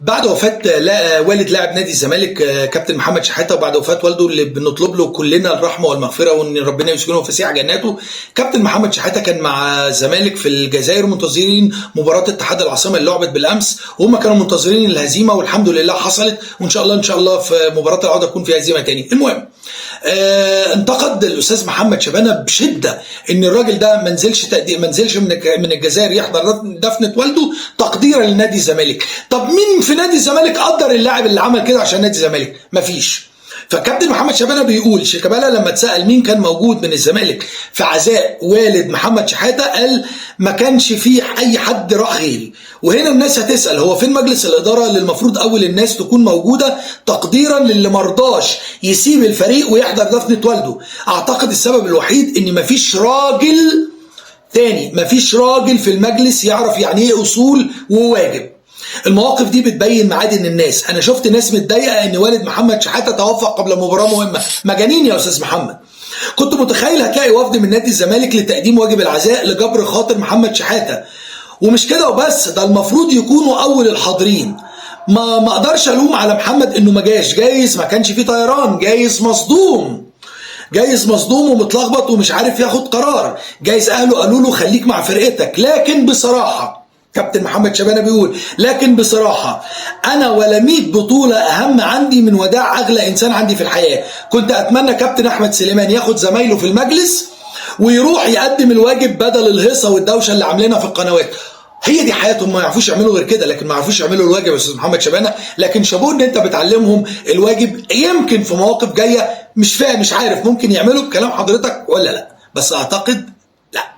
بعد وفاة والد لاعب نادي الزمالك كابتن محمد شحاتة، وبعد وفاة والده اللي بنطلب له كلنا الرحمة والمغفرة وان ربنا يسكنه في فسيح جناته. كابتن محمد شحاتة كان مع الزمالك في الجزائر منتظرين مباراة اتحاد العاصمة اللي لعبت بالامس، وهم كانوا منتظرين الهزيمة والحمد لله حصلت، وان شاء الله ان شاء الله في مباراة العودة تكون في هزيمة تاني. المهم انتقد الاستاذ محمد شبانه بشده ان الراجل ده ما نزلش ما نزلش من الجزائر يحضر دفنه والده تقديرا لنادي الزمالك. طب مين في نادي الزمالك قدر اللاعب اللي عمل كده عشان نادي الزمالك؟ مفيش. فكابتن محمد شبانه بيقول شيكابالا لما اتسال مين كان موجود من الزمالك في عزاء والد محمد شحاته، قال ما كانش فيه اي حد راح غيري. وهنا الناس هتسال هو فين مجلس الادارة اللي المفروض اول الناس تكون موجودة تقديرا للي مرضاش يسيب الفريق ويحضر دفنه والده؟ اعتقد السبب الوحيد ان مفيش راجل تاني، مفيش راجل في المجلس يعرف يعني ايه اصول وواجب. المواقف دي بتبين معادن الناس. انا شفت ناس متضايقة ان والد محمد شحاته توفى قبل مباراة مهمة. مجانين يا استاذ محمد. كنت متخيل هتلاقي وفد من نادي الزمالك لتقديم واجب العزاء لجبر خاطر محمد شحاته، ومش كده وبس، ده المفروض يكونوا اول الحاضرين. ما اقدرش الوم على محمد انه ما جاش، جايز ما كانش فيه طيران، جايز مصدوم، جايز مصدوم ومتلخبط ومش عارف ياخد قرار، جايز اهله قالوا له خليك مع فرقتك. لكن بصراحة كابتن محمد شبانه بيقول لكن بصراحة انا ولا 100 بطوله اهم عندي من وداع اغلى انسان عندي في الحياة. كنت اتمنى كابتن احمد سليمان ياخد زمايله في المجلس ويروح يقدم الواجب بدل الهيصه والدوشه اللي عاملينها في القنوات. هي دي حياتهم، ما يعرفوش يعملوا غير كده، لكن ما يعرفوش يعملوا الواجب يا استاذ محمد شبانه. لكن شابوه ان انت بتعلمهم الواجب، يمكن في مواقف جاية مش فاهم مش عارف ممكن يعملوا بكلام حضرتك ولا لا، بس اعتقد لا.